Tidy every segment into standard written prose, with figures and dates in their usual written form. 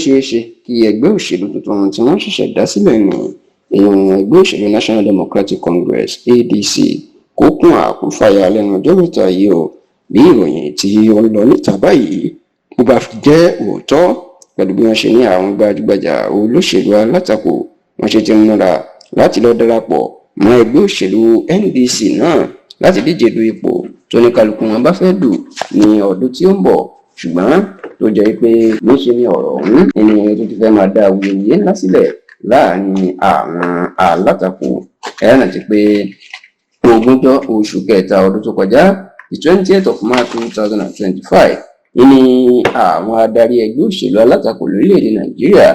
Ṣeé ṣe kí ẹgbẹ́ òṣèlú tuntun tí wọ́n ṣẹ̀ṣẹ̀ dá sílẹ̀ ní, ìyẹn ẹgbẹ́ òṣèlú National Democratic Congress, ADC, kó kún àkúfàyà lẹ́nu ọjọ́ mẹ́ta yìí o, bí ìròyìn tí ó ń lọ níta báyìí bó bá jẹ́ òótọ́, pẹ̀lú bí wọ́n ṣe ní àwọn gbajúgbajà olóṣèlú alátakò wọ́n ṣe ti ń múra láti lọ darapọ̀ mọ́ ẹgbẹ́ òṣèlú NDC náà láti díje du ipò tó ní kálukú wọn bá fẹ́ dù ní ọdún tí ó ń bọ̀. Ṣùgbọ́n tó jẹ́ pé níṣe ni ọ̀rọ̀ ọ̀hún nínú tó ti fẹ́ máa dá awuyewuye ńlá sílẹ̀ láàrin àwọn alátakò. Ẹ rántí pé 20 oṣù kẹta ọdún tó kọjá, the 20th of March 2025, ní àwọn adarí ẹgbẹ́ òṣèlú alátakò lórílẹ̀‐èdè Nàìjíríà,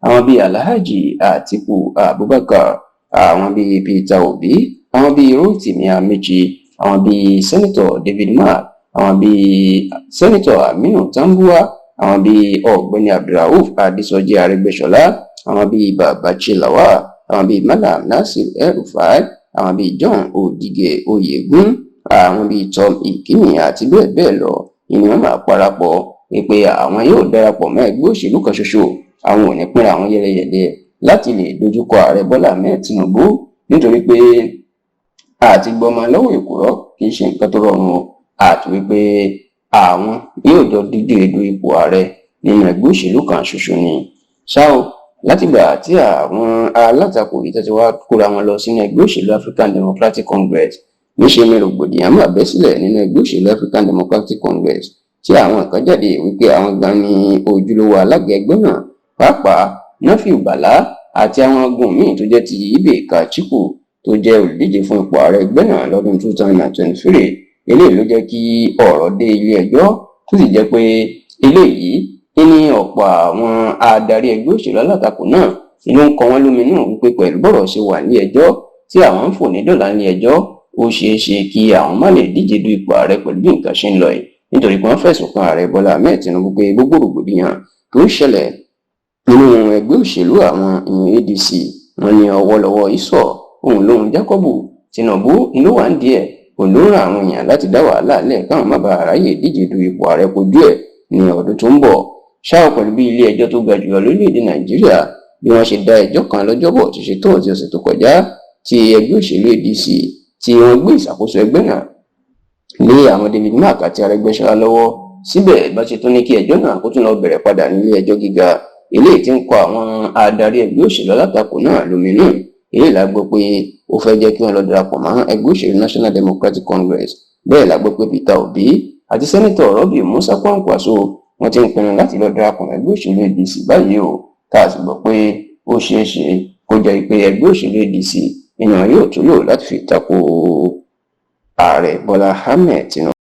àwọn bíi Alhaji Atiku Abubakar, àwọn bíi Peter Obi, àwọn bíi Rotimi Amaechi, àwọn bíi Senator David Mark, àwọn bíi Senator Aminu Tambuwal, àwọn bíi Ọ̀gbẹ́ni Abdulrauf Adesoji Arẹ́gbẹ́ṣọlá, àwọn bíi Babachir Lawal, àwọn bíi Malam Nasir El-Rufai, àwọn bíi John Odige Oyegun, àwọn bíi Tom Ikimi àti bẹ́ẹ̀ bẹ́ẹ̀ lọ ni wọ́n máa parapọ̀ wípé àwọn yóò darapọ̀ mọ́ ẹgbẹ́ òṣèlú kan ṣoṣo, àwọn ò ní pínra àwọn yẹlẹyẹlẹ láti lè dojúkọ Ààrẹ Bọ́lá Ahmed Tinubu, nítorí pé àti gbọmọ lọ́wọ́ èkùrọ́ kì í ṣe nǹkan tó rọrùn o, àti wípé àwọn yóò jọ díje du ipò ààrẹ nínú ẹgbẹ́ òṣèlú kan ṣoṣo ni. Ṣá o, látìgbà tí àwọn alátakò yìí tó ti wá kóra wọn lọ sínú ẹgbẹ́ òṣèlú African Democratic Congress, níṣe ni rògbòdìyàn máa bẹ́ sílẹ̀ nínú ẹgbẹ́ òṣèlú African Democratic Congress, tí àwọn kan jáde wípé àwọn gan ni ojúlówó alága ẹgbẹ́ náà, pàápàá Nafiu Bala àti àwọn ogun míì tó jẹ́ ti Ibe Kachikwu tó jẹ́ olùdíje fún ipò ààrẹ ẹgbẹ́ náà lọ́dún 2023. Eléyìí ló jẹ́ kí ọ̀rọ̀ dé ilé ẹjọ́, tó sì jẹ́ pé eléyìí ní ọ̀pọ̀ àwọn adarí ẹgbẹ́ òṣèlú alátakò náà ló ń kọ wọ́n lóminú wípé pẹ̀lú bọ́rọ̀ ṣe wà ní ẹjọ́ tí àwọn ń fò ní dọ́là ní ẹjọ́, ó ṣeé ṣe kí àwọn má lè díje du ipò ààrẹ pẹ̀lú bí nǹkan ṣe ń lọ yìí, nítorí pé wọ́n fẹ̀sùn kan Ààrẹ Bọ́lá Ahmed Tinubu pé gbogbo rògbòdìyàn tó ń ṣẹlẹ̀ nínú ẹgbẹ́ òṣèlú àwọn, ìyẹn ADC, wọn ní ọwọ́lọ́wọ́ ìsọ̀ òun lòun Jákọ́bù Tinubu ló wà ń díẹ̀, òun ló ràn àwọn èèyàn láti dá wàhálà lẹ̀ káwọn má bàa ráyè díje du ipò ààrẹ kojú ẹ̀ ní ọdún tó ń bọ̀. Ṣáà, pẹ̀lú bí ilé ẹjọ́ tó ga jùlọ lórílẹ̀‐èdè Nàìjíríà bí wọ́n ṣe dá ẹjọ́ kan lọ́jọ́bọ̀ tí ṣe tóòtì ọ̀sẹ̀ tó kọjá, tí ẹgbẹ́ òṣèlú ADC tí wọ́n gbé ìṣàkóso ẹgbẹ́ náà lé àwọn David Mark àti Arẹ́gbẹ́ṣọlá lọ́wọ́, síbẹ̀ bá ṣe tún ní kí ẹjọ́ náà kó tún lọ bẹ̀rẹ̀ padà nílé ẹjọ́ gíga, eléyìí tí ń kọ àwọn adarí ẹgbẹ́ òṣèlú alátakò náà lóminú. Èyí la gbọ́ pé ó fẹ́ jẹ́ kí wọ́n lọ darapọ̀ mọ́ ẹgbẹ́ òṣèlú National Democratic Congress. Bẹ́ẹ̀ la gbọ́ pé Peter Obi àti Senator Rabiu Musa Kwankwaso, wọ́n ti ń pinnu láti lọ darapọ̀ mọ́ ẹgbẹ́ òṣèlú ADC báyìí o, tá a sì gbọ́ pé ó ṣeé ṣe kó jẹ́ pé ẹgbẹ́ òṣèlú ADC èèyàn yóò tún lò láti fi tako Ààrẹ Bọ́lá Ahmed Tinubu.